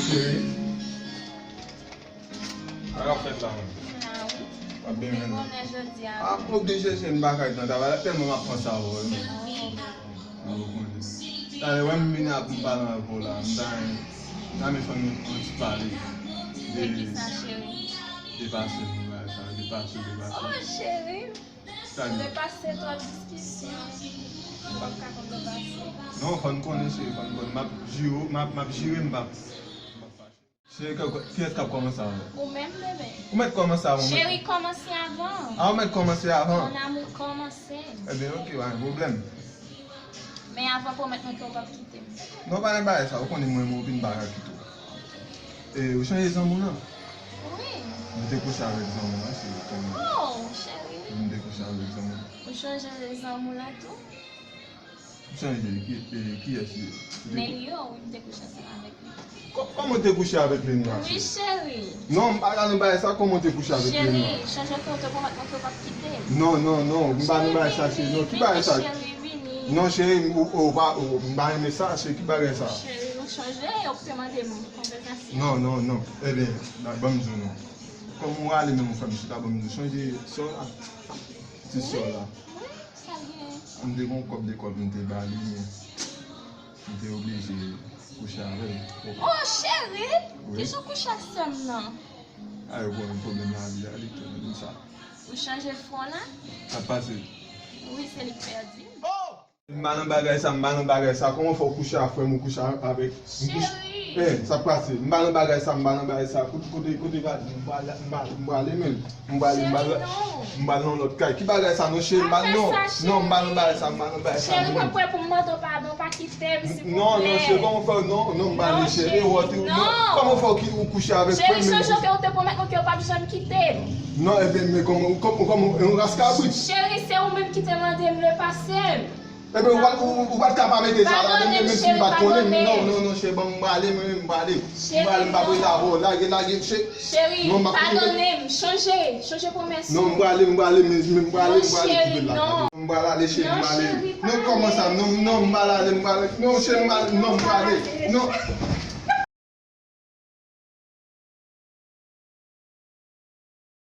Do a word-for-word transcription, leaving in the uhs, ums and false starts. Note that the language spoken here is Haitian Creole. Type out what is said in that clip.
Cheri, sa k ap fèt la menm? W ap byen menm? Konnen jodi a. Ah, m oblije cheri, m pa ka nan travay la, tèlman m ap panse avè w wi. Ou konnen. Talè wè m vini ap m pale avè w la, m ta, m ta renmen fè nou yon ti pale. De kisa, cheri? De pase nou bagay sa, de pase, de pase. Oh, cheri. Talè. De pase twòp diskisyon. M p ap ka konn de pase. Non, fò n konnen, cheri, fò n konnen. M ap jire, m ap, m ap jire, m p ap. Cheri, kiyès k ap kòmanse avan? Ou menm, bebe. Ou mèt kòmanse avan. Cheri, kòmanse avan. Ah, ou mèt kòmanse avan? Mon amour, kòmanse. Ebyen, oke, pa gen pwoblèm. Men avan, pwomèt mwen ke w p ap kite m. Non, pa gen bagay sa, ou konnen mwen, mwen, ou vin pa ka kite w. E, ou chanje zanmi w lan? Wi. M te kouche avèk zanmi w lan, cheri, konnen. Oh, cheri. M te kouche avèk zanmi w lan. Ou chanje zanmi w lan tou? Chanje ki, e, kiyès li ye? Nelio, wi, m te kouche ansanm avèk li. Kò-, kòman w te kouche avèk Lenia, cheri? Wi, cheri. Non, m pa ka nan bagay sa, kòman w te kouche avèk Lenia? Cheri, chonje ke w te pwomèt mwen ke w p ap kite m. Non, non, non, m pa nan bagay sa, cheri. Non, ki bagay sa? Cheri, vini. Non, cheri, m, ou, ou pa, ou, m pa renmen sa, cheri, ki bagay sa? Cheri, ou chonje, ou te mande m konvèsasyon. Non, non, non. Ebyen, ban m di w non. Kòm ou ale menm ou fè m chita, ban m di w, chonje sè w la. Ti sè w la. Wi, wi. Sa l genyen? M te gen yon kòb lekòl pou m te ba li, men m te oblije kouche avè l. Oh, cheri! Wi. Kijan w kouche ak sè m nan? A, yo pran pwoblèm lavi a, li te menm sa. Ou chanje fon la? Sa pase? Wi, se li k pèdi m. Oh! M pa nan bagay sa, m pa nan bagay sa. Kòman fè w kouche ak frè m, ou kouche avèk, m kouche. Cheri! Eh, sa pase? M pa nan bagay sa, m pa nan bagay sa. Kote, kote, kote, m prale, m prale, m prale menm. M prale, m prale, m prale nan lòt kay. Ki bagay sa non, cheri? M pa, non, non, m pa nan bagay sa, m pa nan bagay sa. Cheri, mwen prè pou m mande w padon, pa kite m, silvouplè. Non, non, cheri, kòman fè? Non, non, m prale, cheri, wè, non, kòman fè w ki, ou kouche avèk frè m? Cheri, chonje ke w te pwomèt mwen ke w p ap janm kite m. Non, ebyen, men kòman, kòman, kòman, yon ras kabrit? Cheri, se ou menm ki te mande m le pase m. Ebyen, ou pa, ou, ou pa t ka pa mete sa la, menm, menm si m pa t konnen. Non, non, non, cheri, ban m prale, mwen menm m prale. M prale, m p ap rete avè w. Lage, lage, cheri. Cheri, padone m, chonje, chonje pwomès ou. Non, m prale, m prale, men, men m prale, m prale kite la. Non, cheri, non. M prale ale, cheri, m prale. Non, cheri, pa ale. Non, kòman sa? Non, non, m prale ale, m prale. Non, cheri, m prale, non, m prale. Non.